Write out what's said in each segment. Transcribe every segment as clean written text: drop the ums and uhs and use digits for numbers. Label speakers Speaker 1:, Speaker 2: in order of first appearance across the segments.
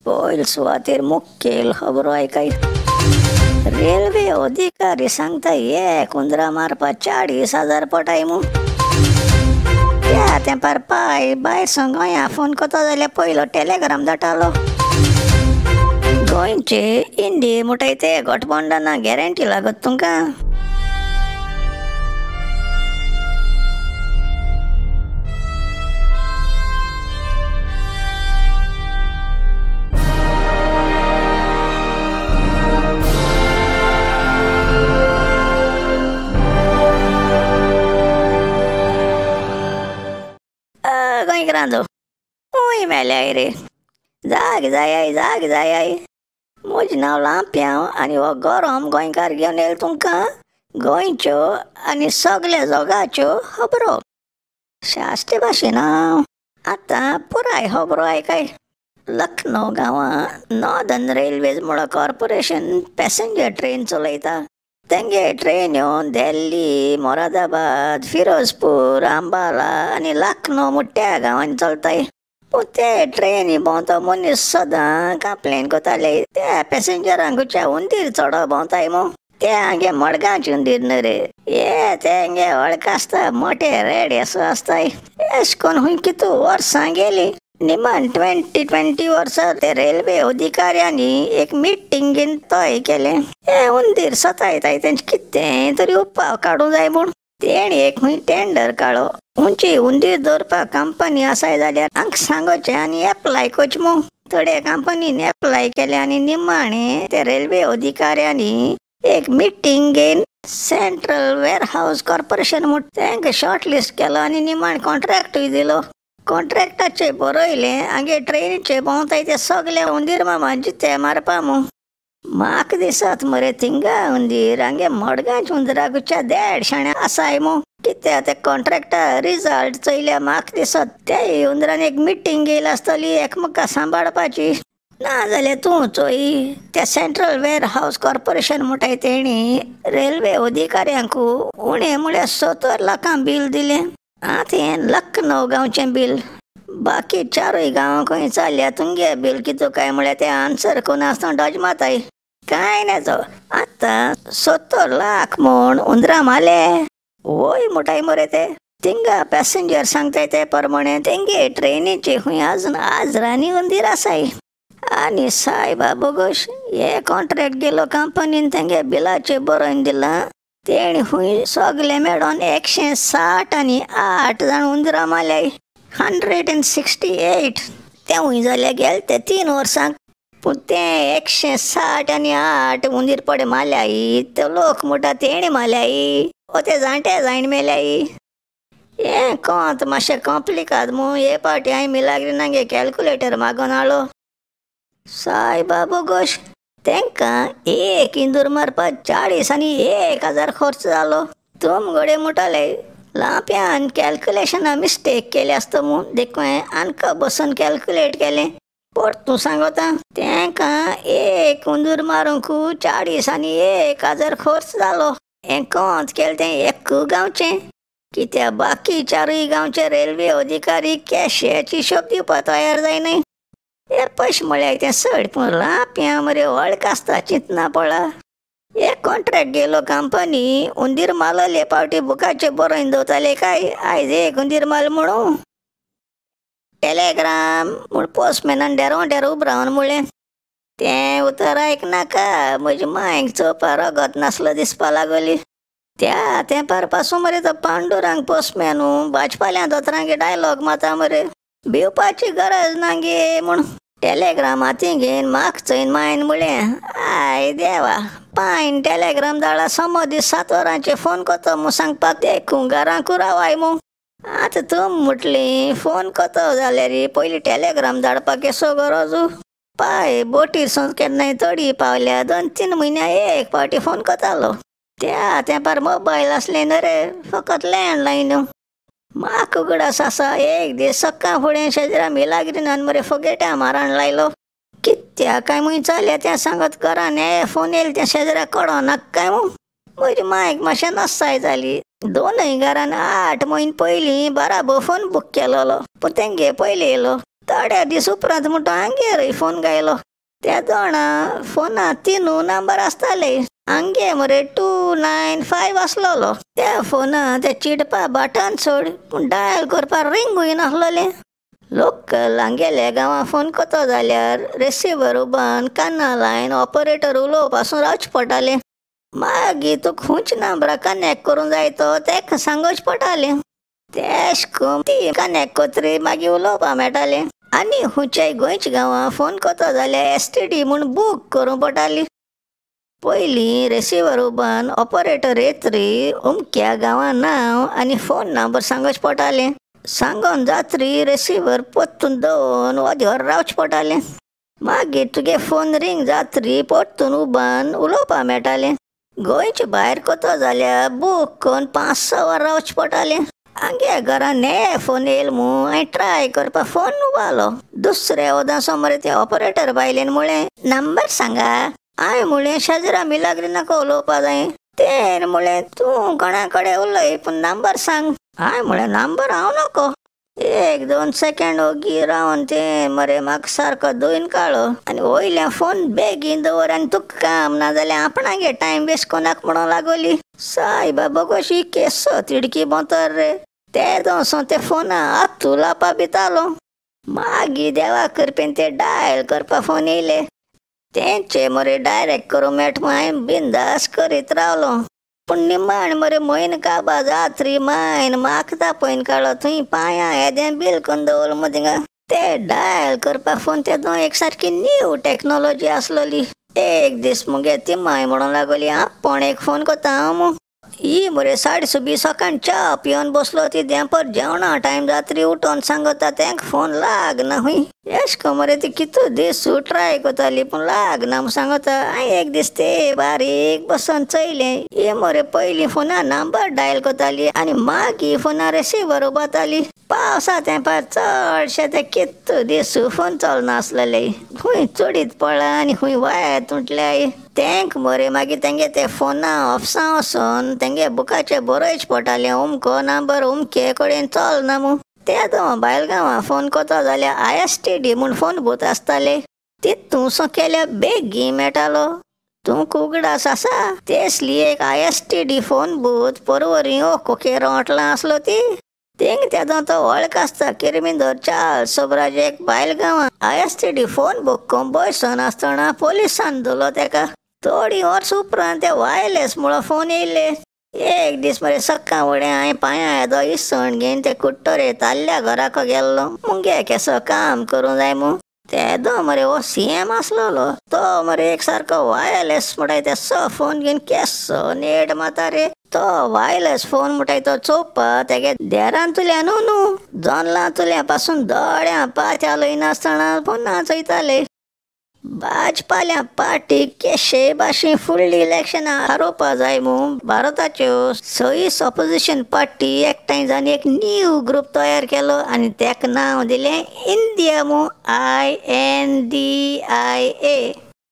Speaker 1: पयल सुवातेर मुखेल खबरो आयकाय. रेल्वे अधिकारी सांगता एक हुंदरा मारपा 40,000 पटाय मू. त्या तेंपार पाय भायर सावन गोंया फोन करता जाल्यार पयलो टेलेग्राम धाडटालो. गोंयचे इंडी म्हणटाय ते गठबंधना गॅरंटी लागत तुमकां. गोंयकारांचो खूंय मेल्याय रे, जाग जायाय जाग जायाय. म्हजें नांव लांप्यांव आनी हो गरम गोंयकार घेवन येयला तुमकां गोंयच्यो आनी सगल्या जगाच्यो खबरो शास्ते भाशेन. हांव आतां पुराय खबरो आयकाय. लखनौ गांवांत नॉर्दर्न रेल्वेज म्हणून कॉर्पोरेशन पॅसेंजर ट्रेन चलयता. तेंगे ट्रेन्यो दिल्ली, मोरादाबाद, फिरोजपूर, अंबाला आनी लखनौ मोठ्या गांवांनी चलताय. पूण ते ट्रेनी भोंवतो मनीस सदां कंप्लेन करताले त्या पॅसेंजरांकूच्या हुंदीर चडो भोंवताय मू. ते हांगे मडगांवचे हुंदीर न्हय रे, हे ते हांगे हळक आसता, मोठे रेड असो आसताय. अशें करून खंय कितू वर्सां गेली. निमान 2020 वर्सा ते रेल्वे अधिकाऱ्यांनी एक मिटींगेन तय केलें, हे हुंदीर सतायताय तेंचे कितें तरी उपाय काडूंक जाय म्हूण. तेणी एक खंय टेंडर काडलो, उंची हुंदीर दवरपाक कंपनी आसाय जाल्यार आमकां सांगोचें आनी एप्लाय करचें म्हूण. थोडे कंपनीन एप्लाय केलें आनी निमाणें ते रेल्वे अधिकाऱ्यांनी एक मिटींगेन सेंट्रल वेअर हावज कॉर्पोरेशन म्हूण तांकां शॉर्ट लिस्ट केलो आनी निमाणें कॉन्ट्रॅक्टूय दिलो. कॉन्ट्रॅक्टाचेर बरयलें हांगे ट्रेनीचे भोंवताय ते सगळे हुंदीर मामा जिते मारपा म्हूण. म्हाका दिसत मरे थिंगा हुंदीर हांगे मडगांवच्या हुंदराकूच्या देड शाणे आसाय मू. कित्याक ते कॉन्ट्रॅक्टर रिजल्ट चोयल्या म्हाका दिसत त्या हुंदरान एक मिटींग घेयला आसतली एकमेका सांबाळपाची. ना जाल्यार तूं चोय त्या सेंट्रल वेअर हावज कॉर्पोरेशन म्हणटाय तेणी रेल्वे अधिकाऱ्यांक उणें म्हळ्यार 70 लाखां बील दिलें. आतां हें लखनौ गांवचें बील, बाकी चारूय गांवां खंय चल्ल्या तुमगे बील कितू काय म्हळ्यार ते आन्सर करून आसतना डज माताय. कांय ना आतां 70 लाख म्हूण हुंदरां मारले वय म्हणटाय मरे ते. थिंगा पॅसेंजर सांगताय ते प्रमाणे तेंगे ट्रेनीचे खंय आजून आजरांनी हुंदीर आसाय. आनी सायबा बोगोश हे कॉन्ट्रॅक्ट गेलो कंपनीन तेंगे बिलाचेर बरोवन दिलां. तेणी खंय सगळे मेळोन 160 आनी 8 जाण हुंदरां मारल्याय, 168. तें खंय जाल्यार गेले ते 3 वर्सांक. पूण ते 160 आनी 8 हुंदीर पडे मारल्याय ते लोक म्हणटा तेणी मारल्याय ओ ते जाणटे जायन मेल्याय. हें कोंत मातशें कॉम्प्लिकाद मू. हे पावटी हांवें मिलाग्रिनागे कॅल्कुलेटर मागोन हाडलो. सायबा बोगोश तांकां एक इंदूर मारपाक 40 आनी 1,000 खर्च जालो. तुम घडये म्हणटाले लांप्यान कॅल्कुलेशना मिस्टेक केली आसता म्हूण, देखून हांवें आनका बसून कॅल्कुलेट केलें. परतून सांगता तांकां एक हुंदीर मारूंक 40 आनी 1,000 खर्च जालो. हें कोंत केलें तें एक गांवचें, कित्याक बाकी चारूय गांवचे रेल्वे अधिकारी कॅशाची हिशोब दिवपाक तयार जायनाय. हे पयशे म्हळ्यार तें चड, पूण लांप्यां मरे वळख आसता चिंतना पडला. एक कॉन्ट्रॅक्ट गेलो कंपनी हुंदीर मारले पावटी बुकाचेर बरोवन दवरताले काय आयज एक हुंदीर मारलो म्हणून. टेलेग्राम म्हूण पोस्टमॅनान डेरो डेरो उब रावन म्हणलें. तें उतर आयकनाका म्हजी मांयक चोवपा रगत नासलो दिसपा लागली. त्या तेंपार पासून मरे तो पांडुरंग पोस्टमॅन भाजपाल्या दोतोरांगे डायलॉग मारता मरे, भिवपाची गरज ना गे म्हूण. टेलेग्राम हातीं घेवन म्हाका चोयन मायन म्हणलें, I देवा पायन टेलेग्राम धाडला समज दीस 7 वरांचेर फोन करतो म्हूण सांगपाक देखून घरांकू रावाय मू. आतां तूं म्हटली फोन करतो जाल्यार पयलीं टेलेग्राम धाडपाक केसो गरज. पाय बोटीर सावन केन्नाय तडी पावल्या 2-3 म्हयन्या एक पावटी फोन करतालो. त्या तेंपार मोबायल आसले न्हय रे, फकत लँडलायन. म्हाका उगडास आसा एक दीस सकाळ फुडें शेजरा मिलाग्रिनान मरे फोगेट्या मारण लायलो. कित्याक काय म्हूण चल्ल्या तें सांगत घरान हे फोन येयले तें शेजरा कळोनाका काय म्हूण. म्हजी मांयक मातशें नसाय जाली. दोनूय घरान 8 म्हयने पयलीं बराबर फोन बूक केलोलो, पूण तेंगे पयलीं येयलो. थोड्या दीस उपरांत म्हणटो हांगेरूय फोन गायलो. त्या दोणा फोना 3 नंबर आसताले. हांगे मरे 2 9 5 आसलेलो. त्या फोना ते चिडपा बटन सोड पूण डायल करपा रिंगूय नासलेलें. लोकल हांगेल्या गांवां फोन करता जाल्यार रिसिवर उबान काना लायन ऑपरेटर उलोवपासून रावचें पडटालें. मागीर तूं खंयच्या नंबरा कनेक्ट करूंक जाय तो तेका सांगोचें पडटालें. तेश करून ती कनेक्ट कोतरी मागीर उलोवपाक मेळटालें. आनी खंयच्याय गोंयच्या गांवां फोन करता जाल्यार STD म्हूण बूक करूंक पडटाली. पयलीं रिसिवर उबान ऑपरेटर येतरी अमक्या गांवां नांव आनी फोन नंबर सांगोचें पडटालें. सांगोन जात्री रिसिवर परतून दवरून वोदोळ रावचें पडटालें. मागीर तुगे फोन रिंग जात्री परतून उबान उलोवपाक मेळटालें. गोंयच्या भायर करता जाल्यार बूक करून 5-6 वरां रावचें पडटालें. हांगे घरान हे फोन येयल मू हांवें ट्राय करपाक फोन उबालो. दुसऱ्या वोदां समोर ते ऑपरेटर बायलेन म्हळें नंबर सांगा. हांवें म्हळें शेजरा मिलाग्री नाका उलोवपा जाय. तेणें म्हळें तूं कोणा कडेन उलय पूण नंबर सांग. हांवें म्हळें नंबर हांव नको. 1-2 सेकेंड ओगी रावन ते मरे म्हाका सारको धुयन काडलो आनी वयल्यान फोन बेगीन दवर आनी तुका काम ना जाल्यार आपणागे टायम वेस्ट कोणाक म्हणूंक लागोली. सायबा बोगोशी केसो तिडकी बोंतर रे. ते दोसो ते फोना हातू लावपा भितालो. मागीर देवा करपेन ते डायल करपा फोन येयले. तेंचे मरे डायरेक्ट करूंक मेळटा म्हूण हांवें बिंदास करीत रावलो. पूण निमाण मरे म्हयनो काबार जात्री मायन म्हाका तापोवन काडलो. थंय पांयां येदें बील करून दवरलो मु थिंगा. ते डायल करपा फोन तेदो एक सारकी न्यू टॅक्नोलॉजी आसलोली. एक दीस मुगे ती माय म्हणूंक लागली आपूण एक फोन करता हांव मू. ही मरे 6:30 बी सकाळीं च्या पिवन बसलो ती देंपर जेवणा टायम जात्री उठोन सांगता तेंका फोन लागना हुंय. एश कोन मरे ती कितू दीस ट्राय करताली पूण लागना म्हूण सांगता. हांवें एक दीस ते बारीक बसून चोयलें. ही मरे पयलीं फोना नंबर डायल करताली आनी मागीर फोना रिसिवर उबाताली. पावसा तेंपार चडशे ते कितू दीस फोन चलनासलेले. खूंय चडीत पडला आनी खूंय वायर तुटल्याय. तेंक मरे मागीर तेंगे ते फोना ऑफिसां वचोन तेंगे बुकाचे बरोवचें पडटालें अमको नंबर अमके कडेन चलना म्हूण. ते बायल गांवां फोन करता जाल्यार ISTD म्हूण फोन बूथ आसताले. तितूंसो केल्यार बेगीन मेळटालो. तुमकां उगडास आसा तेसली एक ISTD phone booth Porvorim Coqueiro हॉटेलां आसलो ती. थिंग तेदो तो वळख आसता किरमिंदर चार्ल्स सोबराज एक बायल गांवां ISTD phone book करून बसून आसतना पोलिसान धरलो तेका. थोडीं वर्सां उपरांत ते वायरलेस म्हणून फोन येयले. एक दीस मरे सकाळ फुडें हांवें पांयां येदो इसवण घेवन ते कुट्टोरे ताल्ल्या घराक गेल्लो. मुगे केसो काम करूंक जाय म्हूण. तेदो मरे हो CM आसलेलो तो मरे एक सारको वायरलेस म्हणटाय तेसो फोन घेवन केसो नेट मारता रे. तो वायरलेस फोन म्हणटाय तो चोवपा तेगे देरांतल्यान न्हू जनेलांतल्या पासून दोळ्यां पात्या लयनासतना फोना चोयताले. भाजपाल्या पार्टी केशे भाशेन फुडलीं इलेक्शनां हारोवपा जाय म्हूण भारताच्यो 26 ऑपोजिशन पार्टी एकठांय जावन एक न्यू ग्रूप तयार केलो आनी तेका नांव दिलें इंडिया म्हूण INDIA.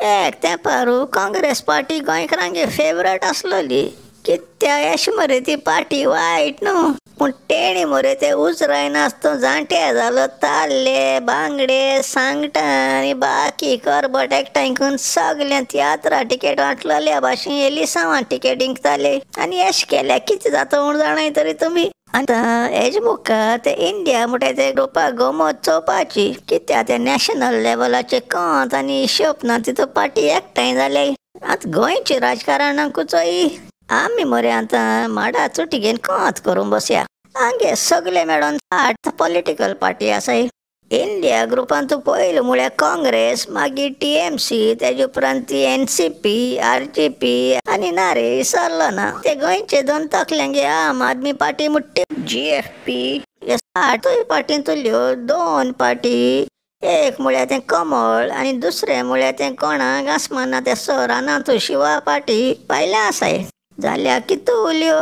Speaker 1: एक तेंपार काँग्रेस पार्टी गोंयकारांगे फेवरेट आसलोली. कित्या एश मरे ती पार्टी वायट न्हू पूण तेणी मरे ते उजरायनासतना जाणटे जालो ताल्ले बांगडे सांगटां आनी बाकी करबट एकठांय करून सगळें तियात्रा टिकेट वांटलेल्या भाशेन एलिसांवां टिकेट विकताले. आनी एश केल्यार कितें जाता म्हूण जाणाय तरी तुमी. आतां हेजे मुखार ते इंडिया म्हणटाय ते ग्रुपाक गमत चोवपाची. कित्याक ते नॅशनल लेवलाचे कोंत आनी हिशोब ना तितू पार्टी एकठांय जाले. आतां गोंयचे राजकारणाकूच चोय आमी मरे आतां माडा चुटी घेवन कोंत करूंक बसया. हांगे सगळे मेळोन 8 पॉलिटिकल पार्टी आसाय. इंडिया ग्रुपांत पयलो म्हळ्यार काँग्रेस, मागीर TMC, तेजे उपरांत ती NCP, RGP आनी ना रे विसरलो ना ते गोंयचे दोन तकल्यांगे आम आदमी पार्टी मुट्टी GFP. हे 8 पार्टींतल्यो 2 पार्टी, एक म्हळ्यार तें कमळ आनी दुसरें म्हळ्यार तें कोणाक आसमाना ते रानांत शिवा पार्टी भायल्या आसाय. जाल्यार कितू उरल्यो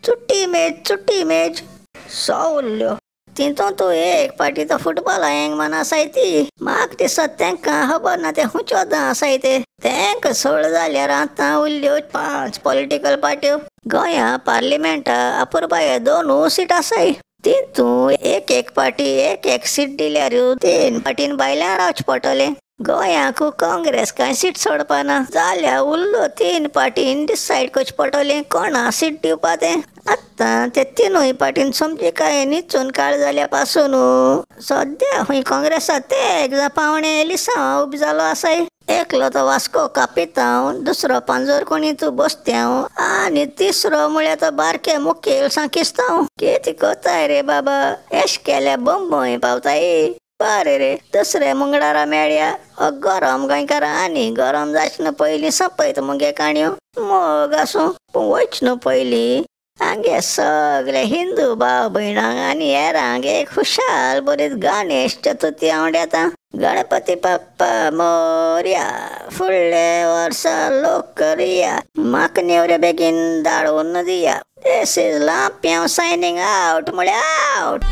Speaker 1: चुट्टी मेज चुट्टी मेज 100 उरल्यो. तितून तूं एक पार्टी तो फुटबॉला हेंग मान आसाय ती म्हाका दिसता तेंकां खबर ना ते खुंयच्यो आसाय ते. तेंकां सोड जाल्यार आतां उरल्यो 5 पॉलिटिकल पार्ट्यो. गोंया पार्लिमेंटा अपुरबाये 2 सीट आसाय. तितू एक एक पार्टी एक एक सीट दिल्यार 3 पार्टीन भायल्यान रावचें पडटलें. गोंयाकू काँग्रेस कांय सीट सोडपाना जाल्यार उरलो 3 पार्टीन डिसायड करचें पडटलें कोणा सीट दिवपा तें. आतां ते 3 पार्टीन समजिकायेन निचून काळ जाल्या पासून सद्या खंय काँग्रेसा ते एकदां पावणे एलिसांव उबो जालो आसाय. एकलो तो वास्को कापितांव, दुसरो पांजर कोणी तूं बसत्यांव आनी तिसरो म्हळ्यार तो बारके मुखेल सांकिस्तांव. कितें कोताय रे बाबा, एश केल्या बंबय पावताय. बरें रे, दुसरे मंगळारा मेळया. गरम गोंयकारां आनी गरम जायच न्हू पयलीं सोंपयत मुगे काणयो. मोग आसूं, पूण वयच न्हू पयलीं हांगे सगळे हिंदू भाव भयणांक आनी हेरांक एक खुशाल बरीच गणेश चतुर्थी आवडटा. गणपती बाप्पा मोरया, फुडले वर्सा लोक करया, म्हाका नेवऱ्या बेगीन धाडून दिया. This is Lampiao signing out म्हळ्यार आवट.